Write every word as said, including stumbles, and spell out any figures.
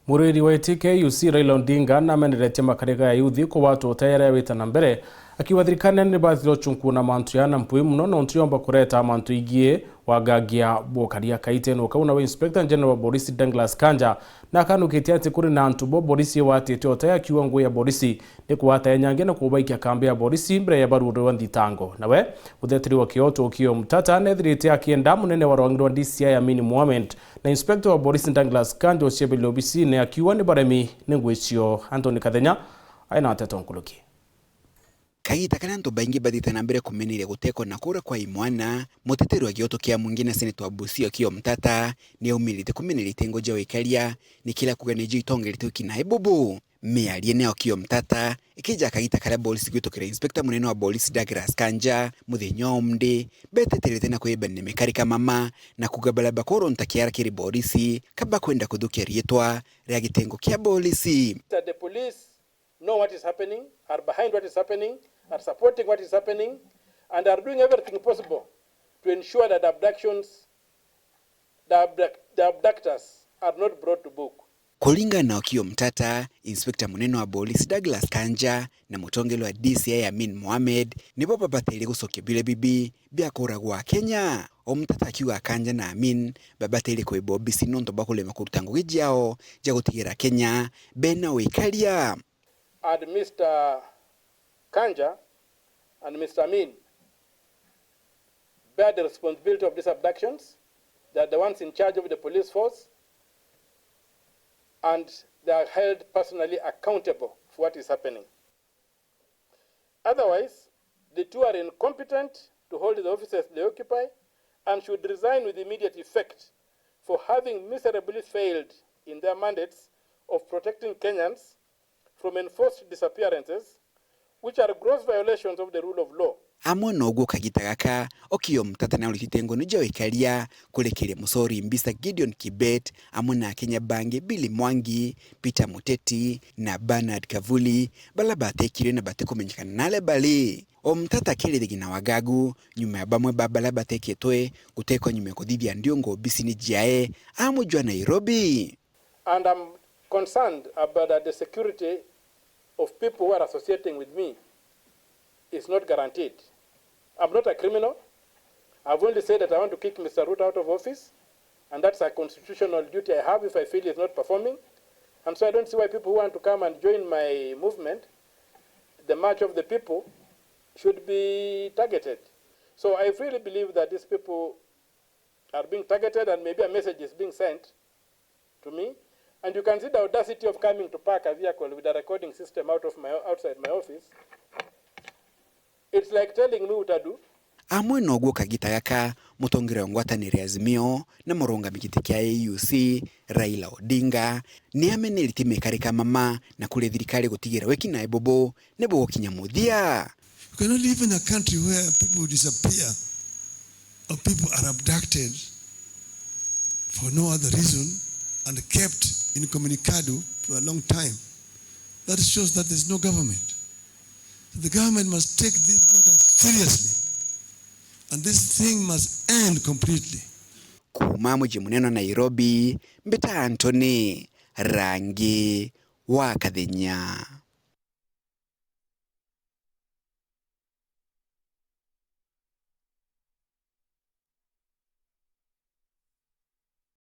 Muriri wa iti kia A U C Raila Odinga nameneretie makarika ya yuthi kugwatwa uteyere wita na mbere, akiuga thirikari nene nibathire uchunkuna mantu ya na mpwi muno nontu yomba kureta mantu igie wagangia bwokaria. Kaitene kau nawe Inspector General wa Borisi Douglas Kanja nakanukitie ati kuri na antu bo borisi igwatite uteye, akiuga ngugi ya borisi ni kugwata enyangia na kubaikia kambi ya borisi mbere ya barurwa nthitango. Nawe mutheteri wa kioto Okiya Omtata nethirite akienda munene wa rwangi rwa D C I Amin Mohamed na Inspector wa Borisi Douglas Kanja uciebele obisine akiuga ni baremi ni ngugi cio. Anthony Kathenya aina nteto nkuruki. Kagiita karia antu baingi bathiite na mbere kumeneria gutekwa na kuura kwa imwana, muteteri wa kioto kia mwingi na seneta wa Busia Okiya Omtata ni aumirite kumeneria itengo ja wikaria, ni kiria kuuga nijo itongeretwe wiki na ibubu. Miario ni ya Okiya Omtata ikija kagiita karia borisi gwitukira inspector munene wa borisi Douglas Kanja muthenya wa umdi beteterete na kwibania mikarika mama na kuuga baria bakoronta kiara kiri borisi ka bakwenda kuthukia riitwa ria gitengo kia borisi. That the police know what is happening, are behind what is happening, are supporting what is happening, and are doing everything possible to ensure that abductions, the abduct-, the abductors are not brought to book. Kuringana na Okiya Omtata, inspector munene wa borisi Douglas Kanja na mutongeria wa D C I Amin Mohamed nibo babateire gucokia biria bibi bia kuuragwa Akenya. Omtata akiuga Kanja na Amin babateire kwibwa obisi nontu bwa kurema kuruta ngugi ciao cia gutigira Kenya bena wikaria. And Mister Kanja and Mister Amin bear the responsibility of these abductions. They are the ones in charge of the police force and they are held personally accountable for what is happening. Otherwise, the two are incompetent to hold the offices they occupy and should resign with immediate effect for having miserably failed in their mandates of protecting Kenyans from enforced disappearances, which are gross violations of the rule of law. Amwe na uguo, kagita gaka, Okiya Omtata naurite ngoni ja wikaria kurekeria mucori mbisa Gideon Kibet, amwe na Akenya bangi Billy Mwangi, Peter Muteti na Bernard Kavuli, baria batekirwe na batikumenyekana naria bari. Omtata akiri thigina wa Gagu, nyuma ya bamwe ba baria bateketwe gutekwa nyuma ya kuthithia ndiungu obisini ciae amwe jwa Nairobi. And I'm concerned about that the security of people who are associating with me is not guaranteed. I'm not a criminal. I've only said that I want to kick Mister Ruto out of office, and that's a constitutional duty I have if I feel he's not performing. And so I don't see why people who want to come and join my movement, the March of the People, should be targeted. So I really believe that these people are being targeted and maybe a message is being sent to me. And you can see the audacity of coming to park a vehicle with a recording system out of my, outside my office. It's like telling me, "Utadu." Amwe noguo kagita gaka, mutongeria wa ngwataniro ya Azimio na murungami giti kia A U C, Raila Odinga, ni amenerite mikarika mama na kuri thirikari gutigira wiki na ibubu ni bugukinya muthia. You cannot live in a country where people disappear or people are abducted for no other reason and kept incommunicado for a long time. That shows that there's no government. The government must take this matter seriously, and this thing must end completely. Kuuma muji munene wa Nairobi, mbita Anthony Rangi wa Kathenya.